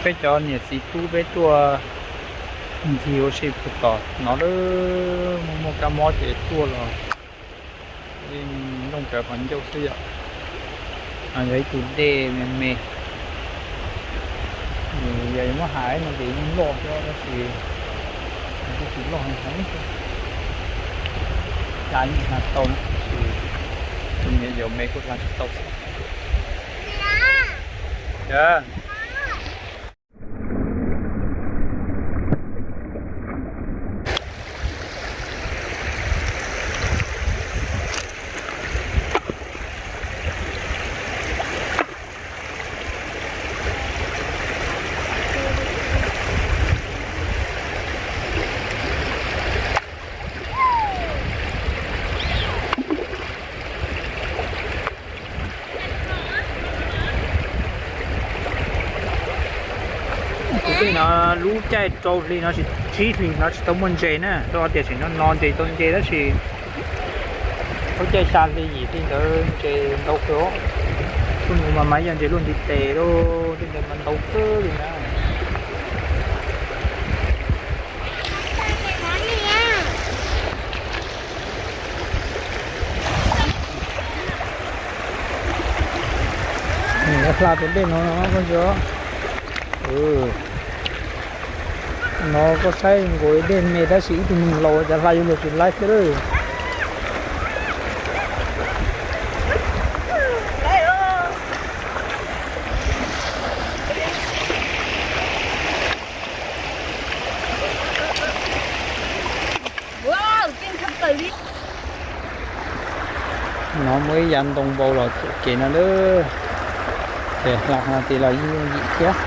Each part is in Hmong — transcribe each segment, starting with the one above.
Peb cov niam txiv tub peb tuaj ncig ua si puag tom no lawm, muaj muaj kab mob ces tuaj los yeej nyooj rawv qhov ncauj xwb yom. No yog ib tug dej me me, yog muab hais no ces yeej loj thiab tab sis twb tsis loj heev, hla yeej hla tau tab sis tus me nyuam yaus me kuj hla tsis tau xwb. Kuv tej no lub caij rau hli no, tsib hli no tsis tau muaj ntses na, rau qhov tias tseem no no ntses tau nce tab sis lub caij xya hli yim hli ntawd ntses ntau kawg. Kuj nus mas mas yog ntses luaj ntiv tes lawm, tej ntawd mas ntau kawg li na. Hla tus dej no no koj ntsia. No koj saib nkaus dej me tab sis ib tug neeg laus cas hla yuav luag tsis laib xwb lawm. No muaj ib yav ntoo vau los txuam kev no lawm. Ces hla no tid los yeej yooj yim thiab.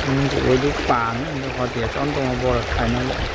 Ntim ua ib lub pas rau qhov tias tsob ntoo vau los thaiv no lawm.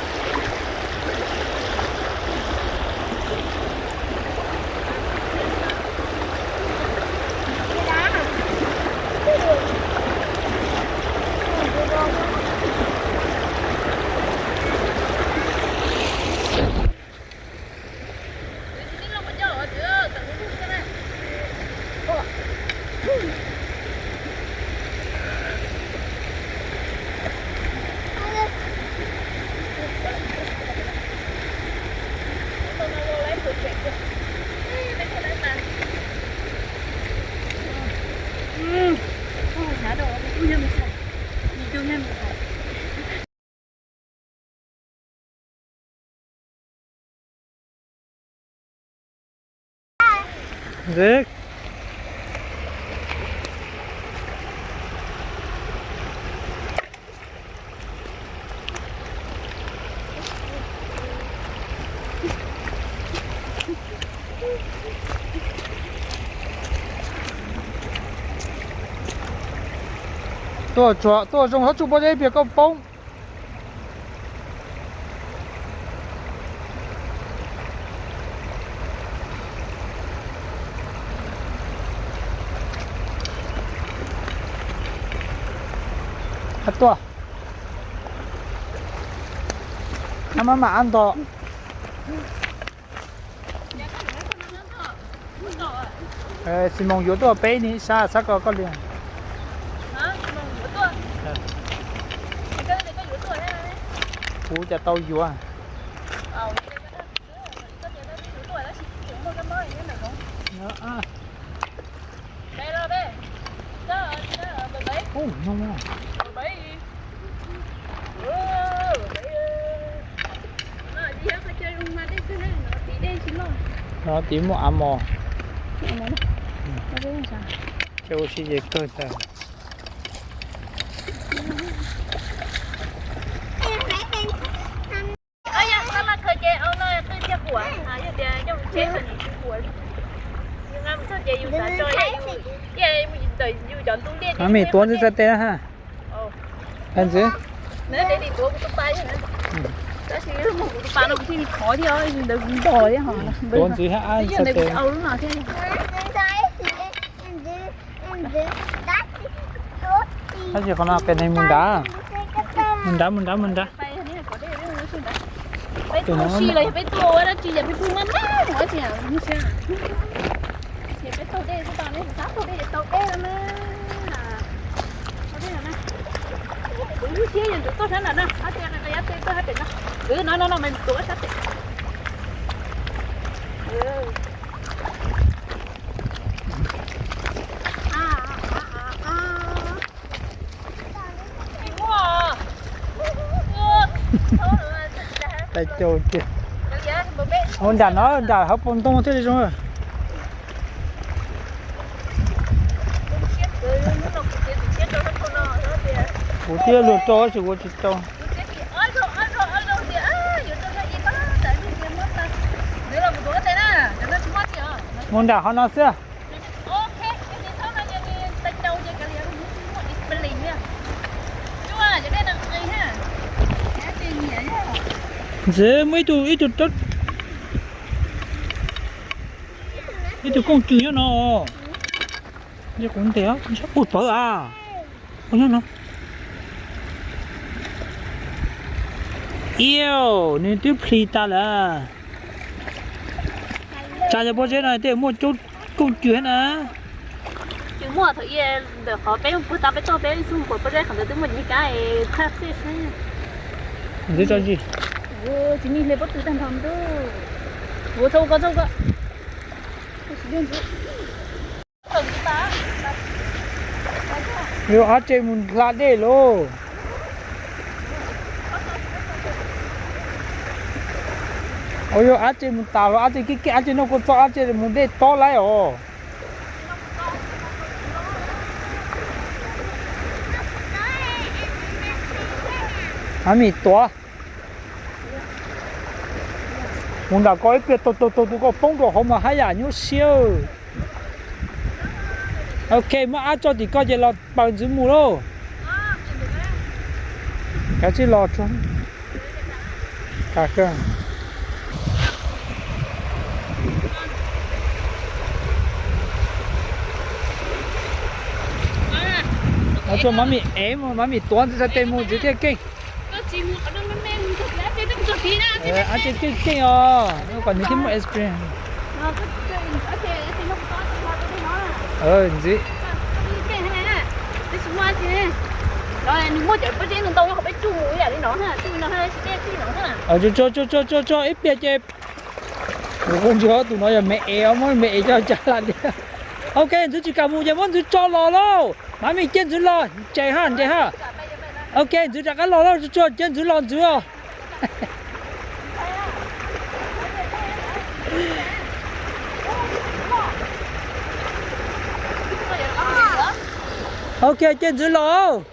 Tuaj tsuag tuaj zoo txhob tsuj pob zeb piag koj poob. Tuaj, maj mam ntog. Xis Moos yuav tuaj peb ib sab, sab ko koj li. Kuv cas tau yuav. No tid muaj av mos. Ces ua si ces kawg tas. Maj mam tuav ntxiv txhais tes na ha. Ntxiv. Tuav ntxiv hab txhais tes. Tab sis qhov no qes neeg mus nrad, mus nrad, mus nrad, mus nrad. Tus no si los yog peb tuaj ua dab tsi yog peb pheej maj maj ua tsi, yog peb taug dej xwb tau, neb xav taug dej ces taug dej los mas. Taug dej los na. Kuv lub siab yog ntxuav tuaj sab nram no, hab tias yav teb tuaj hab pem no. No no no, mas ntxuav sab pem. Tais caus tiag. Ua nram no, nram hauv paus ntoo thiaj li zoo. Kuv twb luag rau tab sis kuv tsis rau. Mus nram hov no xwb. Ntxiv muaj ib tug, ib tug, ib tug kooj cws nyob no. Kuv ntes, ua pawv a. Ua nyob no. Iu, nws twb plis tas lawm. Tsam yog pob zeb no tej muaj coob kooj cws na. Cws muaj thaum ub ntawm qhov peb puag ta peb tuaj peb xub pom pob zeb qhov ntawd twb muaj nyuag kab khaj xwb. Ntxiv tso zis. Tsis nig hle pob tw tag nrho ntuj. Ua txhob ua ko txhob ua ko. Yuav av tse mus hla dej lauj. Yuav av tse mus tas los av tse keej keej, av tse noj kua txob, av tse mus dej tob laib os. Av mis tuav. Mus nram ko ib pliag taug taug taug tus ko poob rau hauv mas haj yam nyuaj siab. Ok, muab ab tso tim ko ces los paws ntxwv mus lauj. Kav tsij los tso. Tso mab mim ev, mab mim tuav ntxiv txhais tes mus ntxiv thiaj keej. Ab tse keej keej os, kom nws thiaj muaj experience. Ntxiv. Tso tso tso tso, ib pliag ces ua ntsis tus no yog me es, muab me es coj caj laj tiag. Ok, ntxwv tsis kam mus ces muab ntxwv tso los lauj. Mab mim cia ntxwv los, ntse ha, ntse ha. Ok, ntxwv rov qab los lauj, tso cia ntxwv los ntxwv os. Ok, cia ntxwv los.